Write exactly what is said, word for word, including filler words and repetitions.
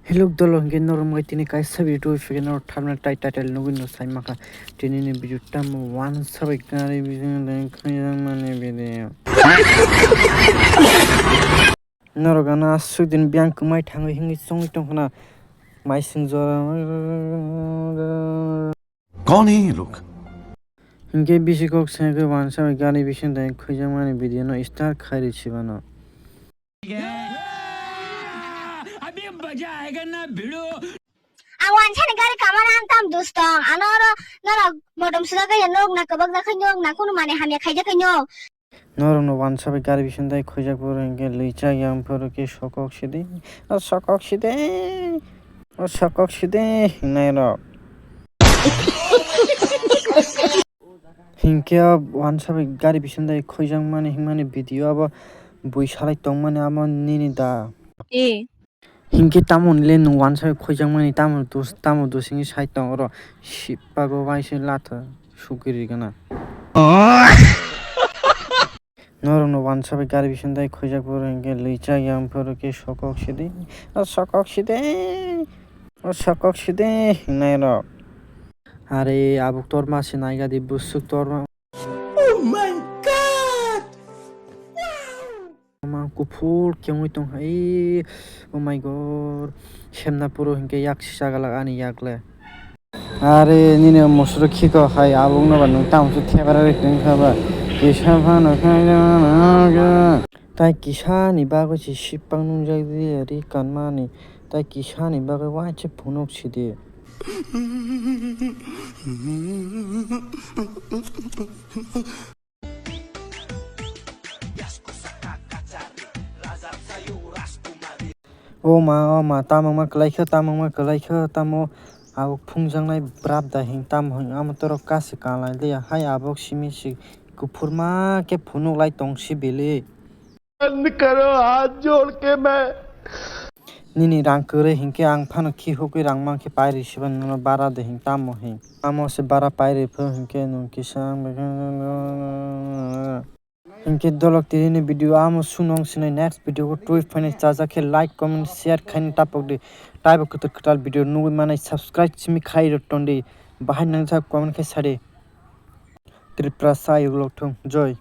Hello dolo, hingke norok mai tini kaisa video twi phikhe norok thumbnail tai title nugwi no sai mankha. Tini ni video tamo wansa bai gari bising dai khaijakmani video. Norok ano aswk din biyang kwmai thangwi hingwi chongwi tongkhana mai swngjora. कौन है ये लोग? Hingke bisi kok se ke wansa bai gari bising dai khaijakmani video no start khairi sibano. अभी मजा आएगा ना भिड़ो। Ang wansani gari kamana ang tam dustong. Ano oro norok modom suda kaya nok na kabak da kanyok na kunu mane hamya khaija kanyok. Norok no wansa bai gari bising dai khojak phuru hingke lwi chak yang phuru ke sokok sidi. O sokok sidi. O sokok sidi hingnai rok. Hingke o wansa bai gari bising dai khoijak mani hingmani video abo bui salai tongmani amo nini da. E. Hingke tamo le nwng wansa bai khoijak mani tamo dos, tamo dos hingke sai tong oro sipago waisa latha sugri gana. Norok no wansa bai gari bising dai khoijak phuru hingke lwi chak yang phuru ke sokok sidi. O sokok sidi. O sokok sidi hingnai rok. Are abuk torma se naiga di busuk torma. Oh my God! Wow! Ama kuphur kengwi tong hai. Oh my God. Semna puro hingke yak si chagalak ani yak le. Are nini musuru khiko hai abuk no ba nwng tamo se thebra ri tong kha ba. Kisa phano khaina mano. Tai kisa ni bagwi se sipang nungjak di ri kanmani. Tai kisa ni bagwi waisa phunuk sidi. O ma, o ma, tamo ma kwlai khe, tamo ma kwlai khe, tamo abo phungjaknai brap da hing, tamo hing, amo toro kasi kanlai liya, hai abo simi si kuphur ma khe phunuk lai tong si bili. बंद करो, हाथ जोड़ के मैं। Nini rang kwrwi hinkhe ang phano khi hukwi rang mankhe pairi siba nono bara de hing tamo hing. Amo se bara pairi pho hinkhe nwng kisa ang bai khe. Hinkhe dolok tini ni video amo sunong sinai next video o twi phai nai chajak khe like, comment, share khaina tapok di. Taibo kwtal kwtal video nugwi manai subscribe simi khai rw ton di. Bahai nangjak comment khe sa di. Tripura sa yuklok thung. Joy.